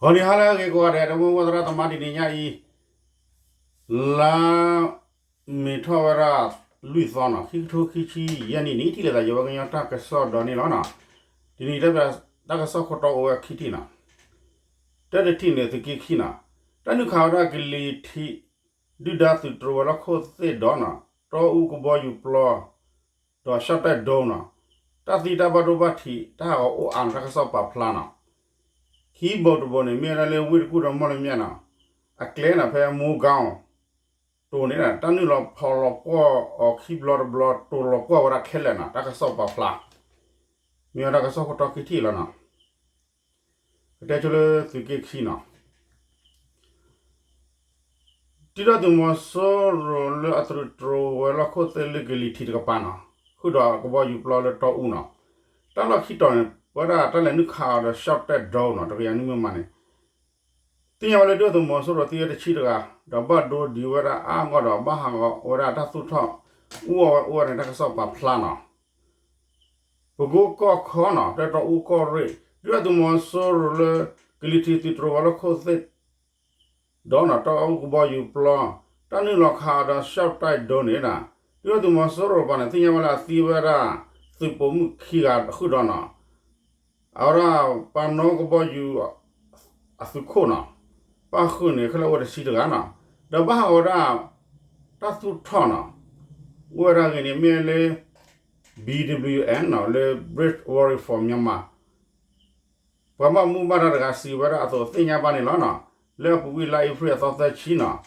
ဂီၤနံၤဟါလၢအဂ့ၤကိးဂၤဒဲး ဒီပုၢ်ဝဲၢ်သရၣ်သမါ တနံၤညါအံၤ လါမ့ၤထီၣ်ဝဲဒၣ်လွံၢ်သီနီၤ ခံကထိခံဆံယဲၢ်နံၣ်န့ၣ် ထံၣ်လိာ်သးယဝဲကညီတၢ်ကစီၣ်ဒီးန့ၣ်လီၤနီၤ. တနံၤအံၤ တၢ်ကစီၣ်ခိၣ်တီအိၣ်ဝဲခံထံၣ်နီၤ. တၢတထံၣ်န့ၣ် သုးက့ခံနီၤ. တၢ်နုာ်ခးဝဲဒၣ်ကလံၤထံး ဒုၣ်ဒါသုးတြိၤဝဲၤလီၢ်ခိၣ်သ့ၣ်ဒီးနီၤ တီအူကဘီယူၤပျီ ဒီးရှီၣ်တဲၣ်ဒိနီၤ တၢ်သံတၢ်ဘၣ်ဒိဘၣ်ထံး တၢ်ဟးဂီၤအိၣ်အါနီၤ တၢ်ကစီၣ်ပာ်ဖျါနီၤ. ခံဘိတဘိန့ၣ် မ့ၢ်ဝဲဒၣ်လၢဝ့ၢ်တကူၣ်ဒီးမီၢ်လမၠဲၣ်နီၤ အကျဲနီၤ ဖဲမူကီၢ်တိၤန့ၣ် တၢ်နုာ်လီၤဖီၣ်လီၤပှီၢ်အီၤခံဘျီတဘျီ တိၤလီၤပှီၢ်ဝဲဒၣ်ခဲလၢာ်နီၤ တၢ်ကစီၣ်ပာ်ဖျါ မ့ၢ်ဝဲဒၣ်ကစီၣ်ခိၣ်တီခံထံၣ်လီၤနီၤ. ကတဲဆိလၢသုးက့ခံနီၤ ဒုၣ်ဒါသုးမီၤစိရိၤလၢအသုးတြိၤဝဲၤလီၢ်ခိၣ်သ့ၣ်လၢကလံၤထံးတကပၤနီၤ ဃုာ်ဒီးကဘီယူၤပျီလၢတီအူနီၤ တၢ်လီၢ်ခံတီၤန့ၣ် ပဝဲဒၣ်တၢ်လဲၤနုာ်ခးအီၤဒီးရှီၣ်တဲၣ်ဒိနီၤ တကယၤနွံမံမးန့ၣ် သ့ၣ်ညါဝဲလၢဒုၣ်ဒါသုးမီၤစိရိၤသံဝဲတဆံတဂၤ ဒီးဘၣ်ဒိဒံးဝဲဒၣ်အါဂီၢ်ဒီးဘၣ်ဟးဂီၤဝဲဒၣ်တၢ်သူၣ်ထီၣ် အူအီၣ်ဝဲအိၣ်ဝဲန့ၣ် တၢ်ကစီၣ်ပာ်ဖျါနီၤ. ပကိကီၢ်ခီနီၤ တၢ်တီအူကီၢ်ရ့ၣ် ဒုၣ်ဒါသုးမီၤစိရိၤလၢ ကလံၤထံးသုးတြိၤဝဲၤလီၢ်ခိၣ်သ့ၣ် ဒီးနီၤ တီအူကဘီယူၤပျီ တၢ်နုာ်လီၤခးအီၤဒီးရှီၣ်တဲၣ်ဒိန့ၣ်နီၤ ဒုၣ်ဒါသုးမီၤစိရိၤတကပၤန့ၣ် သ့ၣ်ညါဝဲလၢအသံဝဲဒၣ် သုးပိာ်မုၣ်ခံဂၤဃုာ်ဒီးနီၤ အဝဲဒၣ်ပှၤနီၣ်ကဘီယူၤ အသုးခိၣ်နီၤ ပၣ်ဃုာ်န့ၣ် ခဲလၢာ်အိၣ်ဝဲတဆံတဂၤနီၤ ဒီးဘၣ်ဟးဂီၤဝဲဒၣ် တၢ်သူၣ်ထီၣ်နီၤ အိၣ်ဝဲဒၣ်ဂ့ၤန့ၣ် မ့ၢ်လၢ ဘံၣ်ဒဘလံၣ်ယူၣ်အၣ်နီၤ လၢ Brave Warrior for Myanmar ပှၤဘၣ်မူဘၣ်ဒါတဂၤစံးဝဲဒၣ်အသိးသ့ၣ်ညါဘၣ်န့ၣ်လီၤနီၤ. လၢအပူၤကွံာ်လါအ့ဖြ့ၣ်အသီသၢဆံနီၤ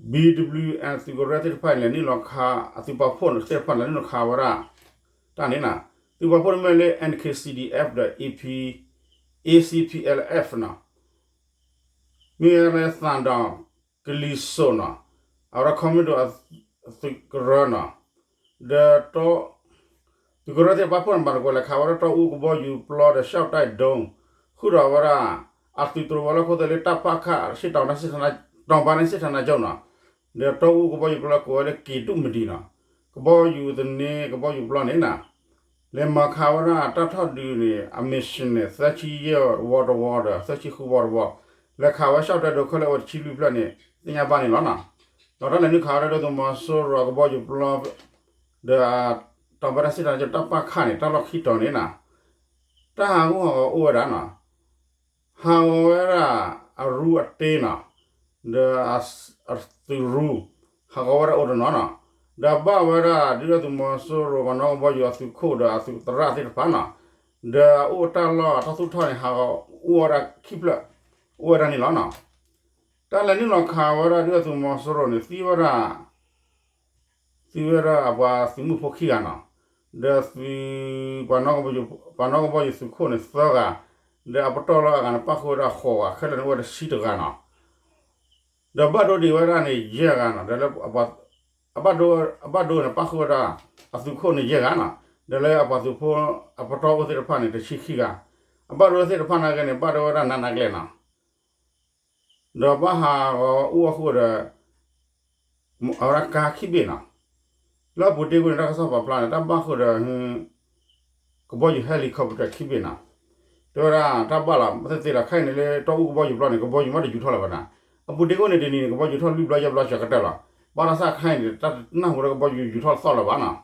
ဘံၣ်ဒဘလံၣ်ယူၣ်အၣ်သုးကရၢသ့ၣ်တဖၣ်န့ၣ် လဲၤနုာ်လီၤခး အသုးပာ်ဖှိၣ်သ့ၣ်တဖၣ်န့ၣ် လဲၤနုာ်လီၤခးဝဲဒၣ် တၢ်န့ၣ်နီၤ သုးပာ်ဖှိၣ်န့ၣ်မ့ၢ်လၢ NKCDF ဒီး AP ACPLF နီၤ မ့ၢ်လၢသၣ်ဒီးကလံၤစိးနီၤ အဝဲဒၣ် commando သုးကရၢနီၤ ဒီး သုးကရၢသ့ၣ်တဖၣ်ဖှိၣ်န့ၣ် ဘၣ်တကိးလဲၤခးဝဲဒၣ်တီအူကဘီယူၤပျီဒီးရှီၣ်တဲၣ်ဒိ ဃုာ်ဒီးဝဲဒၣ် အသုးတြိၤဝဲၤလီၢ်ခိၣ်သ့ၣ်လၢတၢ်ပၣ်ခၣ် အရှေ့တောင်တိုင်းစစ်ဌာနချုပ်နီၤ ဒီးတီအူကဘီယူၤပျီကိးဝဲလၢက့ၤဒူၣ်မဒံနီၤ ကဘီယူၤသန့ ကဘီယူၤပျီန့ၣ်နီၤ လဲၤမၤခးဝဲဒၣ်တၢ်ထီၣ်ဒုးန့ၣ် အ mission န့ၣ် သၢဆံယဲၢ်ဝီတဝီဒီး သၢဆံဃုဝီတဝီ လဲၤခးဝဲရှီၣ်တဲၣ်ဒိခဲလၢာ်အိၣ်ဝဲတဆံလွံၢ်ဖျၢၣ်န့ၣ် သ့ၣ်ညါဘၣ်န့ၣ်လီၤနီၤ. ဒီးတၢ်လဲၤနုာ်ခးဝဲဒၣ်ဒုၣ်ဒါသုးမီၤစိရိၤအကဘီယူၤပျီ ဒီး တောင်ပိုင်းတိုင်းစစ်ဌာနချုပ် တၢ်ပၣ်ခၣ်န့ၣ် တၢ်လီၢ်ခံတီၤန့ၣ်နီၤ တၢ်ဟးဂူာ်ဟးဂီၤအိၣ်ဝဲဒၣ်နီၤ ဟးဂီၤဝဲဒၣ်အရူအတ့နီၤ ဒီး အသုးရူ ဟးဂီၤဝဲဒၣ်အိၣ်တနီၤနီၤ ဒီးဘၣ်ဝဲဒၣ်ဒုၣ်ဒါသုးမီၤစိရိၤပှၤနီၣ်ကဘီယူၤအသုးခိၣ်ဒီးအသုးသရၣ်သ့ၣ်တဖၣ်နီၤ ဒီးအအိၣ်တၢ်လီၢ်တၢ်သူၣ်ထီၣ်န့ၣ် ဟးဂီၤအိၣ်ဝဲဒၣ်ခံဖျၢၣ် အိၣ်ဝဲဒၣ်န့ၣ်လီၤနီၤ. တၢ်လဲၤနုာ်လီၤခးဝဲဒၣ်ဒုၣ်ဒါသုးမီၤစိရိၤန့ၣ် သံဝဲဒၣ် သံဝဲဒၣ်အပှၤသုးမုၢ်ဖိခံဂၤနီၤ ဒီးသုး ပှၤနီၣ်ကဘီယူၤသုးခိၣ်န့ၣ်သၢဂၤ ဒီးအပတီၢ်လီၤအဂၤန့ၣ် ပၣ်ဃုာ်ဝဲဒၣ်ဃိးဂၤ ခဲလၢာ်န့ၣ်အိၣ်ဝဲဒၣ်တဆံတဂၤနီၤ ဒီးဘၣ်ဒိဒံးဝဲဒၣ်န့ၣ် ယဲၢ်ဂၤနီၤ ဒီးလၢ အဘၣ်ဒိ အဘၣ်ဒိန့ၣ် ပၣ်ဃုာ်ဝဲဒၣ် အသုးခိၣ်န့ၣ်ယဲၢ်ဂၤနီၤ ဒီးလၢအပှၤသုးဖိ အပတီၢ်အိၣ်သ့ၣ်တဖၣ်န့ၣ် တဆံခံဂၤ အဘၣ်ဒိသ့ၣ်တဖၣ်နာ်က့န့ၣ် ဘၣ်ဒိဝဲဒၣ်နးနးကလဲာ်နီၤ ဒီးဘၣ်ဟးဂီၤအိၣ်ဝဲဃုာ်ဒီး အဝဲဒၣ်ကါခံဘ့ၣ်နီၤ လၢအပူၤတ့ၢ်ကွံာ်န့ၣ် တၢ်ကစီၣ်ပာ်ဖျါန့ၣ် တၢ်ဘၣ်ဃုာ်ဒီး ကဘီယူၤ helicopter ခံဘ့ၣ်နီၤ တဲဝဲဒၣ်တၢ်ဘၣ်လီၤ မ့ၢ်သ့သ့လီၤ ခဲအံၤန့ၣ်လၢတီအူကဘီယူၤပျီန့ၣ် ကဘီယူၤမ့ၢ်တယူၤထီၣ်လၢၤဘၣ်နီၤ အပူၤတ့ၢ်ကွံာ်န့ၣ်တနံၤန့ၣ် ကဘီယူၤထီၣ်လွံၢ်ဘျီယဲၢ်ဘျီစှၤကတၢၢ်လီၤ ဘၣ်တၢ်ဆၣ်ခဲအံၤန့ၣ် တၢ်တနၢ်ဟူဝဲဒၣ်ကဘီယူၤယူၤထီၣ်သီၣ်လၢၤဘၣ်နီၤ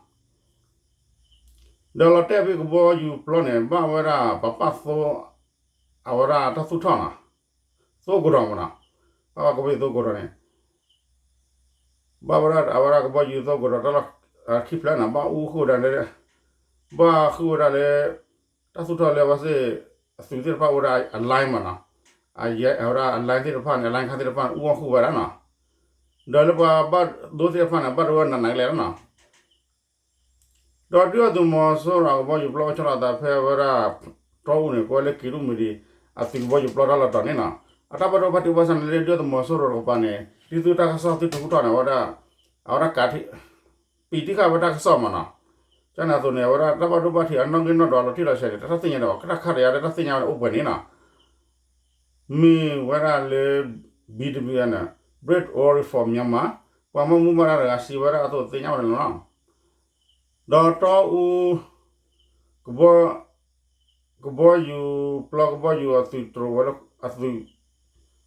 ဒီးလီၤတဲာ်ဖဲကဘီယူၤပျီန့ၣ် ဘၣ်ဝဲဒၣ်ပှၤပာ်သိ အဝဲဒၣ်တၢ်သူၣ်ထီၣ်နီၤ သိကိးတီၤမနီၤ ဘၣ်ဝဲကဘီယူၤသိကိးတီၤန့ၣ် ဘၣ်ဝဲဒၣ်အဝဲဒၣ်ကဘီယူၤသိကိးတီၤတၢ်လီၢ်ခံဖျၢၣ်နီၤ ဘၣ်အူဃုာ်ဝဲဒၣ် ဘၣ်ဃုာ်ဝဲဒၣ်လၢ တၢ်သူၣ်ထီၣ်လၢအဝဲသ့ၣ် အသုးသ့ၣ်တဖၣ်အိၣ်ဝဲဒၣ်အ line မနီၤ အဝဲဒၣ်အ line သ့ၣ်တဖၣ်န့ၣ် အ line ခါသ့ၣ်တဖၣ်န့ၣ် အူအီၣ်ဃုာ်ဝဲဒၣ်နီၤ ဒီးလၢပှၤဘၣ်ဒိသ့ၣ်တဖၣ်န့ၣ် ဘၣ်ဒိဝဲနးနးကလဲာ်လီၤနီၤ ဒီးဒုၣ်ဒါသုးမီၤစိရိၤအကဘီယူၤပျီကဆီလီၤသးဖဲဝဲဒၣ် တီအူန့ၣ် ကိးဝဲလၢက့ၤဒူၣ်မံၤဒံး အသုးကဘီယူၤပျီတၢ်လီၢ်တီၤန့ၣ်နီၤ အတၢ်ဘၣ်ဒိဘၣ်ထံးဘၣ်ဆၣ်န့ၣ်လၢဒုၣ်ဒါသုးမီၤစိရိၤတကပၤန့ၣ် ဒ်သိးတၢ်ကစီၣ်သုတဟူထီၣ်န့ၣ် အဝဲဒၣ် အဝဲဒၣ်ကးထံး ပံာ်တံၢ်ဃာ်ဝဲတၢ်ကစီၣ်မနီၤ ကန့ၣ်အသိးန့ၣ် အဝဲဒၣ်တၢ်ဘၣ်ဒိဘၣ်ထံးအနီၣ်ဂံၢ်နီၣ်ဒွးလီၤတံၢ်လီၤဆဲးန့ၣ် တၢ်သ့ၣ်ညါဒီး တၢ်ခါတယါလၢတၢ်သ့ၣ်ညါဝဲန့ၣ်အိၣ်ပှဲၤန့ၣ်နီၤ မ့ၢ်ဝဲဒၣ်လၢ ဘံၣ်ဒဘလံၣ်ယူၣ်အၣ်န့ၣ် Brave Warrior for Myanmar ပှၤမၤမူဘၣ်ဒါတဂၤစံးဝဲဒၣ်အသိးသ့ၣ်ညါဝဲန့ၣ်လီၤနီၤ ဒီးတီအူ ကဘီ ကဘီယူၤပျီကဘီယူၤအသုးတြိၤဝဲလၢ အသုး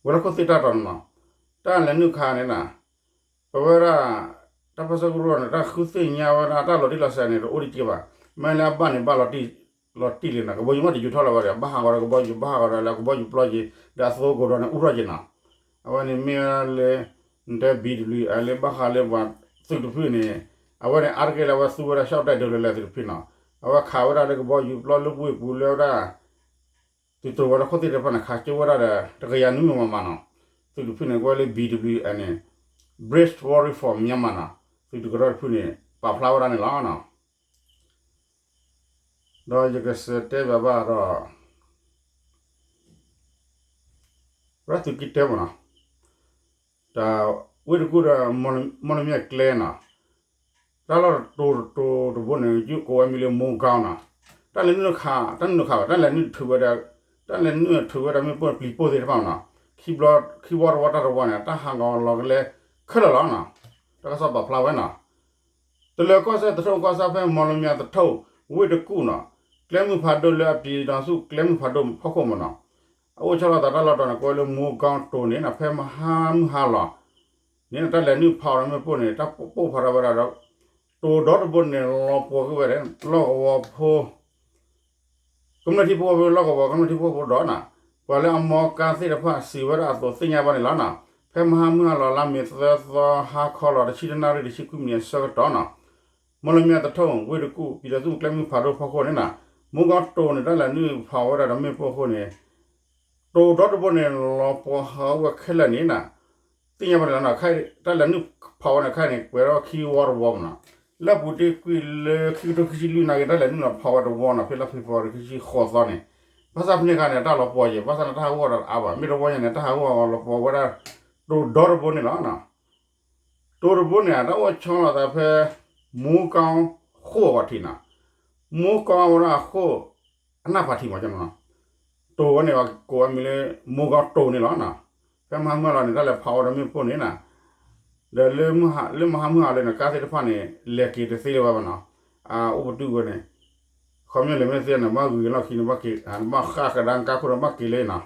ဝဲၤလီၢ်ခိၣ်သ့ၣ်တၢ်တီၤန့ၣ်နီၤ, တၢ်လဲၤနုာ်ခးန့ၣ်နီၤ, ပဝဲဒၣ် တၢ်ပၢဆှၢကရူၢ်န့ၣ် တၢ်ဃုသ့ၣ်ညါဝဲဒၣ်တၢ်လီၤတံၢ်လီၤဆဲးန့ၣ် တအိၣ်တက့ၢ်ဘၣ်. မ့ၢ်လၢအဘၣ်န့ၣ်ဘၣ်လီၤတံၢ်လီၤတံၢ်လံနီၤ, ကဘီယူၤမ့ၢ်တယူၤထီၣ်လၢၤဘၣ်ဒီး ဘၣ်ဟးဂီၤဒီးကဘီယူၤ ဘၣ်ဟးဂီၤဒီးလၢကဘီယူၤပျီက့ၤ ဒီးအသိကိးဒီးန့ၣ် အူထီၣ်က့ၤနီၤ. အဝဲန့ၣ်မ့ၢ်ဝဲဒၣ်လၢ နတဲ ဘံၣ်ဒဘျံၣ် အလၢဘၣ်ဃးလၢပှၤသုးတဖုန့ၣ်, အဝဲန့ၣ်အါတက့ၢ်လၢအဝဲသူဝဲဒၣ် ရှော့တိုက်ဒုံး လၢလဲၤသုးတဖုနီၤ, အဝဲခးဝဲဒၣ်လၢကဘီယူၤပျီလၢဝ့ၢ်ပူၤလၢဝဲဒၣ် သုးတရိးဝဲၤလီၢ်ခိၣ်သ့ၣ်တဖၣ်န့ၣ် ခးကၠိဝဲဒၣ်ဒီး တကယၤနွံမံၣ်မးမးနီၤ, သုးတဖုန့ၣ် ကွဲလၢ ဘံၣ်ဒဘျံၣ်အဲၣ်န့ၣ် Brave Warrior for Myanmar နီၤ, သုးတကရၢတဖုန့ၣ် ပာ်ဖျါဝဲဒၣ်န့ၣ်လီၤနီၤ. ဒီးယကစံးတဲဘၣ်ဘၣ်ဒီး ရၢ်သုးက့တၢမနီၤ, တၢ်ဝ့ၢ်တကူၣ်ဒီး မီၢ်လမၠဲၣ်ကျဲနီၤ, တၢ်လီၢ်တတိၤတတိၤတဘိန့ၣ် ယကိးဝဲမံၤလၢ မူကီနီၤ, တၢ်လဲၤနုာ်ခး တၢ်နုာ်ခးဘၣ် တၢ်လဲၤနုာ်ထုးဝဲဒၣ် တၢ်လဲၤနုာ်ထုးဝဲဒၣ်မ့ၣ်ပိၢ်ပျံၤပိၢ်သ့ၣ်တဖၣ်နီၤ, ခံဘျီ ခံဝီတဝီတၢ်တဝီန့ၣ် တၢ်ဟးဂီၤလီၤကလဲခဲလၢာ်လီၤနီၤ, တၢ်ကစီၣ်ပာ်ဖျါဝဲနီၤ. တလၢၤကီၢ်စဲၣ်သထူၣ်ကီၢ်ဆၣ်ဖဲမီၢ်လမၠဲၣ်သထူၣ် ဝ့ၢ်တကူၣ်နီၤ, ကျဲမုၢ်ဖးဒိၣ်လၢအပျံၤဒီးဆူကျဲမုၢ်ဖးဒိၣ်ဖီခိၣ်မနီၤ, အအိၣ်ဆီလီၤသးတၢ်လီၢ်တတီၤန့ၣ် ကွဲးလၢ မူကီတိၤန့ၣ်နီၤ, ဖဲမဟါမုၢ်ဟါလီၤန့ၣ် တၢ်လဲၤနုာ်ဖးအီၤဒီးမ့ၣ်ပိၢ်န့ၣ် တၢ်ပိၢ်ဖးထီၣ်ဝဲဒၣ်ဒီး တိၤဒီတဘိန့ၣ် လီၤပှီၤကွံာ်ဝဲဒၣ် လီၢ်ကဝီၤဖိ ကမျၢၢ်ထံဖိကီၢ်ဖိ လီၢ်ကဝီၤကမျၢၢ်ထံဖိကီၢ်ဖိဒီးနီၤ, ပှၤလၢအမီကါသ့ၣ်တဖၣ်စံးဝဲဒၣ်အသိးသ့ၣ်ညါဘၣ်န့ၣ်လီၤနီၤ. ဖဲမဟါမုၢ်ဟါလီၤ လါမ့ၤသၢသီ ဟါခီလီၤ တဆံတနၣ်ရံၣ် တဆံခွံမံးနံးအဆၢကတီၢ်နီၤ, မီၢ်လမၠဲၣ်သထူၣ် ဝ့ၢ်တကူၣ် ပျံၤဒီးဆူကျဲမုၢ်ဖးဒိၣ်ဖီခိၣ်န့ၣ်နီၤ, မူကီတိၤန့ၣ် တၢ်လဲၤနုာ်ဖးဝဲဒၣ်ဒီးမ့ၣ်ပိၢ်အဃိန့ၣ် တိၤဒီတဘိန့ၣ် လီၤပှီၤဟးဂီၤဝဲခဲလၢာ်န့ၣ်နီၤ, သ့ၣ်ညါဘၣ်န့ၣ်လီၤနီၤ. တၢ်လဲၤနုာ်ဖးဝဲန့ၣ်ခဲအံၤန့ၣ် ကွဲးထီၣ်ခံဝီတဝီမနီၤ, လၢအပူၤတ့ၢ်ကွံာ်လၢခံကထိခံဆံလွံၢ်နာ်က့ တၢ်လဲၤနုာ်လီၤဖးဝဲတဝီနီၤ,ဖဲလါဖ့ၤဘြူၤအါရံၤခံဆံဃိးသီန့ၣ်, ဘၣ်ဆၣ်ဖဲန့ၣ်အခါန့ၣ် တၢ်လီၤပှီၤက့ၤ ဘၣ်ဆၣ်န့ၣ်တၢ်ဟးဂီၤတအါဘၣ်, မ့ၢ်တဝီညါန့ၣ် တၢ်ဟးဂီၤလီၤပှီၤဝဲဒၣ် တိၤဒီတဘိန့ၣ်လီၤနီၤ. တိၤတဘိန့ၣ် တၢ်အိၣ်ဆီလီၤသးဖဲ မူကီၢ်ဃိၣ်အဂီၢ်ထံးနီၤ, မူကီၢ်ဝဲဒၣ်အဃိၣ် အနၢ်ဖးထံးမးနီၤ, တိၤဝဲန့ၣ် ကိးဝဲမံၤလၢ မူကီၢ်တိၤန့ၣ်လီၤနီၤ. ဖဲမဟါမုၢ်ဟါလီၤန့ၣ် တၢ်လဲၤဖးဝဲဒီးမ့ၣ်ပိၢ်န့ၣ်နီၤ, ဒီးလၢမဟါမုၢ်ဟါလီၤန့ၣ် ကါသ့ၣ်တဖၣ်န့ၣ် လဲၤက့ၤတသ့လၢၤဘၣ်ဘၣ်နီၤ, အအိၣ်ပတုာ်ဝဲန့ၣ်, ခီပညီလဲၤမ့ၢ်သ့န့ၣ် ဘၣ်ဂုၤက့ၤလီၢ်ခံန့ၣ် ဘၣ်က့ၤ ဘၣ်ဃၣ်ကဒါကါခိၣ်ဒီးဘၣ်က့ၤလၢနီၤ.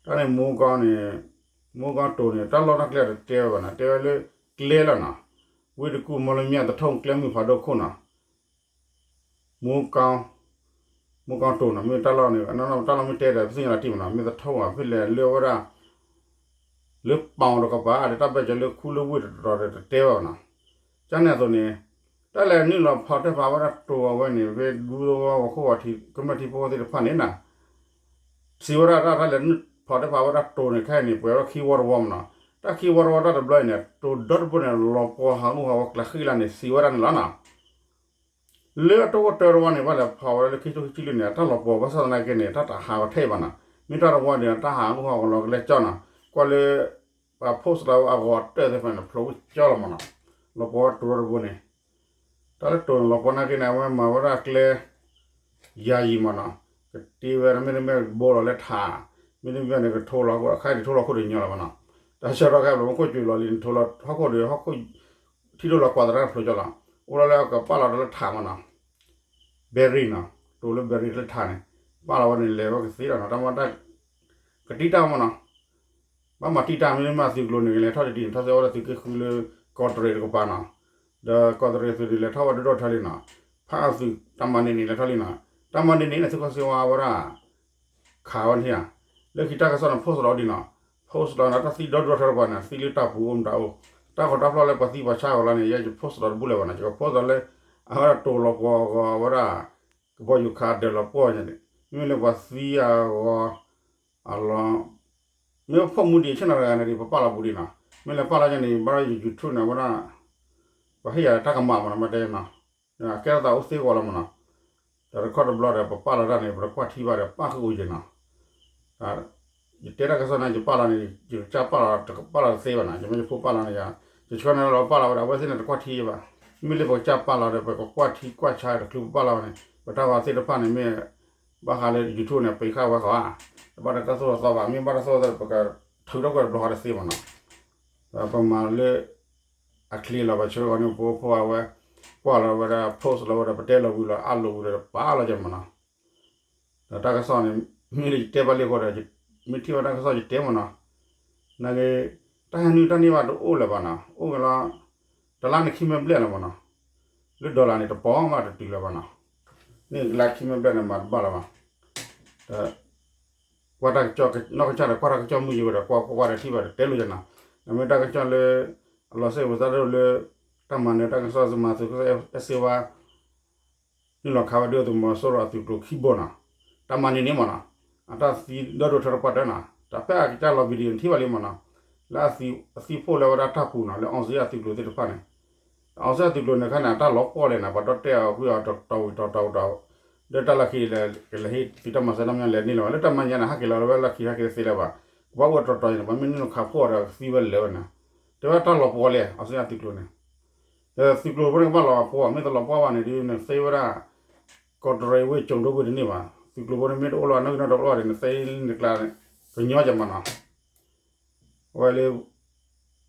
တၢ်န့ၣ် မူကီၢ်န့ၣ် မူကီၢ်တိၤန့ၣ် တၢ်လီၢ်တၢ်ကျဲတတဲဝဲဘၣ်နီၤ, တဲဝဲလၢကျဲလီၤနီၤ, ဝ့ၢ်တကူၣ် မီၢ်လမၠဲၣ်သထူၣ် ကျဲမုၢ်ဖးဒိၣ်ခိၣ်နီၤ. မူကီၢ်, မူကီၢ်တိၤနီၤ, မ့ၢ်တၢ်လီၢ်န့ၣ် တၢ်လီၢ်မ့ၢ်တဲဒီး ပသ့ၣ်ညါလီၤတံၢ်မနီၤ, မ့ၢ်သထူၣ်ဘၣ် ဖဲလဲၣ်လၢဝဲဒၣ် လၢပီၣ်တကပၤ ဒီးတၢ်ဘၢၣ်စၢၤလၢခူလၢဝ့ၢ်တတီၤဒီးတတဲဘၣ်နီၤ. ကန့ၣ်အသိးန့ၣ် တၢ်လဲၤနုာ်လီၤဖီၣ်တဲဖးဝဲဒၣ်တိၤအဝဲန့ၣ် ဖဲဒူသဝီဝီခိၣ်ဝီထံး ကမျၢၢ်ထံဖိသ့ၣ်တဖၣ်န့ၣ်နီၤ စံးဝဲဒၣ်တၢ်တၢ်လဲၤနုာ်ဖီၣ်တဲဖးဝဲဒၣ်တိၤန့ၣ် ခဲအံၤန့ၣ် ပှဲၤဝဲခံဝီတဝီမနီၤ, တၢ်ခံဝီတဝီတၢ်တဘျီအံၤန့ၣ် တိၤဒီတဘိန့ၣ် လီၤပှီၤဟးဂူာ်ဟးဂီၤကျဲဃံလၤန့ၣ် စံးဝဲဒၣ်န့ၣ်လီၤနီၤ. လၢအတဝီတၢတဝီန့ၣ် ဘၣ်လဲၤဖီၣ်ဝဲဒၣ်လၢခံကထိခံဆံလွံၢ်န့ၣ် တၢ်လီၤပှီၤဘၣ်ဆၣ်သနာ်က့န့ၣ် တၢ်တဟးဂီၤထဲအံၤဘၣ်နီၤ, မ့ၢ်တၢ်တဝီန့ၣ် တၢ်ဟးဂူာ်ဟးဂီၤလီၤကလဲကၠီနီၤ, ကွၢ်လၢ ပှၤ post လီၤအဂီၤတၢၢ်သ့ၣ်တဖၣ်န့ၣ် ဖျိးဝဲကၠီလီၤမနီၤ, လီၤပှီၤဝဲတိၤဒီတဘိန့ၣ် တၢ်လၢတိၤန့ၣ် လီၤပှီၤနာ်က့န့ၣ် အဝဲမၤဝဲဒၣ်ကျဲ ယၤယံၤမနီၤ, ကတ့ဝဲဒၣ်မ့တမ့ၢ်ဘိလီၤလၢထး, မ့တမ့ၢ်န့ၣ် ကထိလီၤခိၣ် အခါအံၤတထိလီၤခိၣ်ဒီးညီလီၤမနီၤ, တၢ်ဆၢထီၣ်ခဲဘျီ မ့ၢ်ခိၣ်စူၤလီၤလံ နထိလီၤဟီၣ်ခိၣ်ဒီး ဟီၣ်ခိၣ် ထံဒိၣ်လီၤကွၢ်သရၣ်ဖျိးကၠီလီၤ, အိၣ်လီၤလၢအကပာ်လီၤတၢ်လၢထးမနီၤ, ဘဲရံၤနီၤ, တိၤလၢဘဲရံၤလၢထးန့ၣ်, ပာ်လီၤဝဲန့ၣ် လဲၤဝဲကသ့လီၤနီၤ, တၢ်မၤတၢ် ကတံၢ်တၢ်မနီၤ ဘၣ်မၤတံၢ်တၢ် မ့မ့ၢ်သုးကျိၤန့ၣ် ကလဲၤထီၣ်တဒံးန့ၣ် ထီၣ်စဲဝဲဒၣ်သုးက့ဃုလၢ ကီးတရံးတကပၤနီၤ, ဒီးကီးတရံးသုးန့ၣ် လဲၤထီၣ်ဝဲဒိၣ်ဒိၣ်ထီလံနီၤ, ဖးအသုးတၢ်မၤန့ၢ်န့ၣ် လဲၤထီၣ်လံနီၤ, တၢ်မၤန့ၢ်န့ၣ် သုးခိၣ်စ့ဝါဝဲဒၣ် ခးဝဲန့ၣ်ဧါ, လၢခံတၢ်ကစီၣ်န့ၣ် post လီၤဒံးနီၤ, post လီၤန့ၣ် တၢ်သံဒီဒိၣ်ထီတကပၤန့ၣ် သံလၢတၢ်ပူၤအိၣ်မတၤအိၣ်, တၢ်ဃီတၢ်ဖျီၣ်လၢပှၤသံပှၤဆါအဂီၢ်လီၤန့ၣ် ယဲယ post လီၤတဘူၣ်လၢၤဘၣ်နီၤ, ယက post လီၤလၢ အဝဲဒၣ်တိၤလီၤပှီၤအဂီၤဝဲဒၣ် ကဘီယူၤခးဒၢးလီၤပှီၢ်န့ၣ်, မ့မ့ၢ်လၢပှၤသံအဂီၤ အလီၤ, မ့ၢ်ဝဲဖိမုၣ်ဒံးဆ့ၣ်နီၤတဂၤန့ၣ်ဒံး ပပာ်လီၤပူၤဒံးနီၤ, မ့ၢ်လၢပာ်လီၤယဲန့ၣ် ဘၣ်ယ YouTube န့ၣ် အဝဲဒၣ် ပှၤဟ့ၣ်ယၤတၢ်ကမၣ်မနီၤ မ့ၢ်တဲနီၤ, ကဲထီၣ်သးအိၣ်သ့ဂီၤလီၤမနီၤ, ဒီးတခီတဘျီဒီး ပပာ်လီၤတၢ်န့ၣ် ပတကွၢ်ထံဘၣ်ဒီး ပာ်ဃုာ်အိၣ်ယဲနီၤ ယတဲတၢ်ကစီၣ်န့ၣ် ယပာ်လီၤန့ၣ် ယကစၢ်ပာ်လီၤ တကပာ်လီၤတသ့ဘၣ်နီၤ, ယမ့ၢ်ယဖိပာ်လီၤန့ၣ်ယၤ, ယဆှၢန့ၣ်လီၤပာ်လီၤဝဲဒီး အဝဲသ့ၣ်န့ၣ်တကွၢ်ထံဘၣ်, မ့ၢ်လၢပကစၢ်ပာ်လီၤဒီး ပကကွၢ်ထံကွၢ်ဆါတချုးပပာ်လီၤဝဲန့ၣ် ပတၢ်ဂီၤသ့ၣ်တဖၣ်န့ၣ်မ့ၢ် ဘၣ်ဃးလၢ YouTube န့ၣ် ပ့ၤဃာ်ဝဲဃီဧါ, တဘၣ်တၢ်သိၣ်တၢ်သီဘၣ်, မ့ၢ်ဘၣ်တၢ်သိၣ်တၢ်သီဒီး ပကထုးထီၣ်ကွံာ်တဘျီဃီတသ့ဘၣ်နီၤ, ပမၤလၢ အချ့လီၤ ပဆၢဂီၤန့ၣ် ပဖိအဝဲ ကွၢ်လီၤဝဲဒၣ် post လီၤဝဲဒီး ပတဲလီၤဝံၤလီၤ အးလိာ်ဝံၤဒီး ပာ်လီၤယဲမနီၤ, ဒီးတၢ်ကစီၣ်န့ၣ် မ့ၢ်လၢယတဲဘၣ်လံအဃိဒီး ယ မ့ၢ်ထံၣ်ဘၣ်တၢ်ကစီၣ်ယတဲမ့ၢ်နီၤ, နာ်က့ တၢ်ဟဲနုာ်တၢ်န့ၢ်ဘၣ်တအိၣ်လၢၤဘၣ်နီၤ, အိၣ်က့ၤလီၤ တလါန့ၣ်ခံမၢဘျဲၣ်လၢၤမ့ၢ်နီၤ, လၢ dollar န့ၣ် တပီၤမးတတုၤလၢၤဘၣ်နီၤ, န့ၣ်ကလါခံမၢဘျဲၣ်န့ၣ် မၤတဘၣ်လၢၤဘၣ်, ဒီး ကွၢ်တၢ်ကစီၣ် နီၢ်ကစၢ်ဒီးကွၢ်တၢ်ကစီၣ်မုၢ်ယံၤဝဲဒီး ကွၢ်ကွၢ်ကွၢ်ဒီးထံၣ်ဘၣ်ဒီးတဲလိာ်ယနီၤ, နမ့ၢ်တၢ်ကစီၣ်လၢ အလီၤစဲးဝဲသးဒိၣ်လၢ တၢ်မၤနၢၤတၢ်ကစီၣ်မၤသုးခီၣ်အဲၣ်စ့ဝါ နုာ်လီၤခးဝဲဒၣ်သုးမီၤစိရိၤအသုးကျိၤခံဘိနီၤ, တၢ်မၤန့ၢ်န့ၣ်မ့ၢ်နီၤ, အတၢ်သံဒီဒိၣ်ထီတပှၢ်တၢၢ်နီၤ, တၢ်ဖဲအကစၢ်လီၤ video န့ၣ်ထံၣ်ဘၣ်လံမ့ၢ်နီၤ, လၢအသံဖှိၣ်လၢဝဲဒၣ်တၢ်ပူၤနီၤ, လၢ အောင်ဇေယျ အသုးကျိၤသ့ၣ်တဖၣ်န့ၣ်, အောင်ဇေယျ အသုးကျိၤန့ၣ်ခါန့ၣ် အတၢ်လီၤပှီၢ်လဲၣ်နီၤ, ပှၤဒီၣ်တဲာ်အီၤကွံာ်အီၤတီၤတီၤတီၤတီၤ, ဒီးတၢ်လီၢ်ခံဒီး ကလဲၤဟ့ၣ်သုးတၢ်မၤစၢၤတၢ်မညါလဲၤန့ၢ်လၢၤဘၣ်, လၢတၢ်မၤညါန့ၣ် ဟဲက့ၤလီၤလၢဝဲလီၢ်ခံဟဲက့ၤတသ့လၢၤဘၣ်, ကဘၣ်အိၣ်တီၤတီၤန့ၣ် ပှၤမ့ၢ်နုာ်လီၤခးဖှိၣ်အီၤဒီးကသံဝဲလၢာ်ဝဲန့ၣ်, တဲဝဲတၢ်လီၤပှီၢ်လဲၣ် အောင်ဇေယျ အသုးကျိၤန့ၣ် ဒီးသုးကျိၤဖိန့ၣ်ကဘၣ်လီၤပှီၢ်, မ့ၢ်တလီၤပှီၢ်ဘၣ်န့ၣ်ဒီး နသ့ဝဲဒၣ် ကီးတရံးဝ့ၢ်ကၠိၤဒိဝ့ၢ်တန့ၢ်ဘၣ်, သုးကျိၤဖိန့ၣ်မ့ၢ်တအိၣ်လီၤ နီၣ်ဂံၢ်နီၣ်ဒွးအိၣ်လီၤဒီး နသ့လၢနကျါ ကညီကမးနီၤ, အဝဲလၢ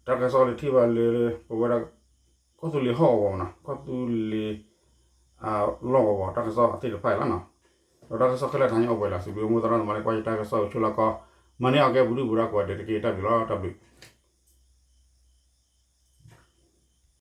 တၢ်ကစီၣ်လၢထံၣ်ဘၣ်လၢ ပဝဲဒၣ် ကီၢ်သူလ့ၤဟီၣ်ကဝီၤမးနီၤ, ကီၢ်သူလ့ၤ အလီၢ်ကဝီၤ တၢ်ကစီၣ်သ့ၣ်တဖၣ်အံၤလီၤနီၤ, ဒီးတၢ်ကစီၣ်ခဲလၢာ်တဟါညါအိၣ်ပှဲၤလီၤ, စံးဘျုးမိၢ်သရၣ်သမါလၢကွၢ်ယတၢ်ကစီၣ်ကဆိလီၤကီး, မၤန့ၢ်အီၤကဲပူၤဒုၣ်ပူၤဒါကိးဂၤဒဲးတက့ၢ်, တၢ်ဘျုးလီၤ တၢ်ဘျုး.